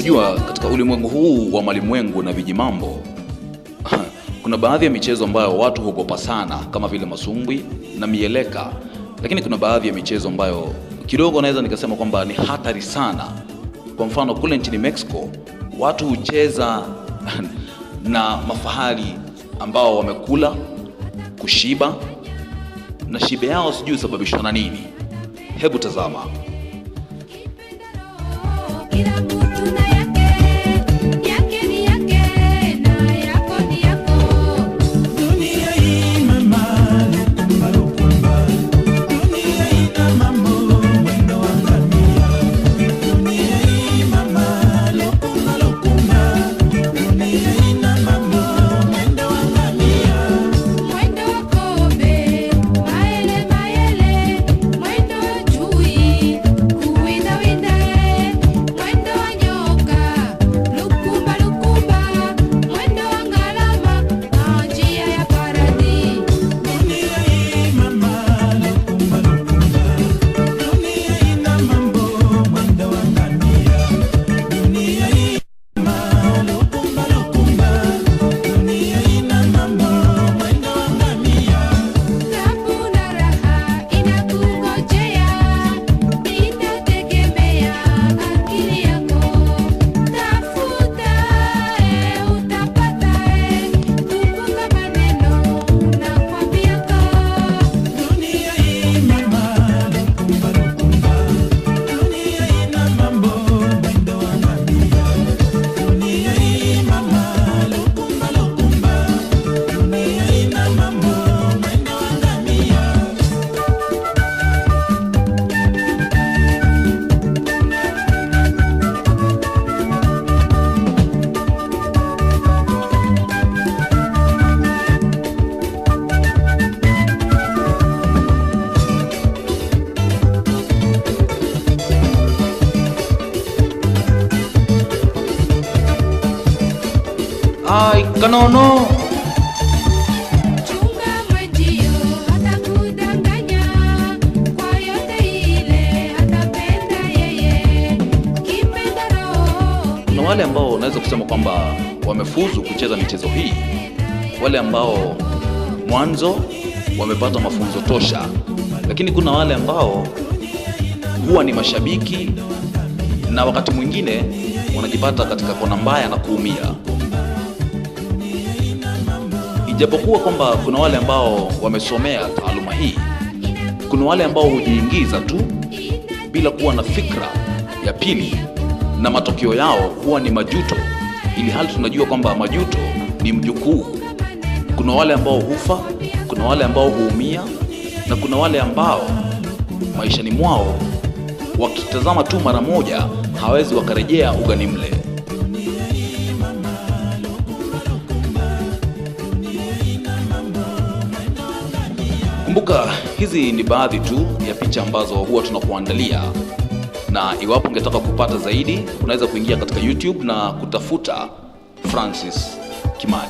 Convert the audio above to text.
Unajua, katika ulimwengu huu wa malimwengu na vijimambo kuna baadhi ya michezo ambayo watu huogopa sana kama vile masumbwi na mieleka, lakini kuna baadhi ya michezo ambayo kidogo naweza nikasema kwamba ni hatari sana. Kwa mfano kule nchini Mexico watu hucheza na mafahali ambao wamekula kushiba, na shibe yao sijui husababishwa na nini. Hebu tazama. Kila mtu na yake, yake ni yake na yako ni yako. Dunia hii mama, lukumba lukumba. Dunia ina mambo, mwendo wa ngamia. Dunia hii mama, lukumba lukumba. Dunia ina mambo, mwendo wa ngamia. Mwendo wa kobe, maele maele, mwendo wa chui, kuwinda winda, mwendo wa nyoka, lukumba lukumba, mwendo wa ngalama, na njia ya paradis. Dunia hii mama, lukumba lukumba. Dunia ina mambo, mwendo wa ngamia. Dunia hii mama, lukumba lukumba. Dunia ina mambo, mwendo wa ngamia. Tabu na raha inakungojea, itategemea akili yako. Tafuta utapata, kumbuka maneno nakwambiaka. Dunia hii mama, lukumba lukumba. Dunia ina mambo, mwendo wa ngamia. Dunia hii mama, lukumba lukumba. Dunia ina mambo, mwendo wa ngamia. Ai, kanono. Chunga mwenzio hatakudanganya, kwa yote ile atapenda yeye. Kipenda roho Kuna wale ambao unaweza kusema kwamba wamefuzu kucheza michezo hii, wale ambao mwanzo wamepata mafunzo tosha, lakini kuna wale ambao huwa ni mashabiki na wakati mwingine wanajipata katika kona mbaya na kuumia. Ijapokuwa kwamba kuna wale ambao wamesomea taaluma hii, kuna wale ambao hujiingiza tu bila kuwa na fikra ya pili, na matokeo yao huwa ni majuto, ili hali tunajua kwamba majuto ni mjukuu. Kuna wale ambao hufa, kuna wale ambao huumia, na kuna wale ambao maishani mwao wakitazama tu mara moja hawezi wakarejea ugani mle. Kumbuka, hizi ni baadhi tu ya picha ambazo huwa tunakuandalia, na iwapo ungetaka kupata zaidi, unaweza kuingia katika YouTube na kutafuta Francis Kimani.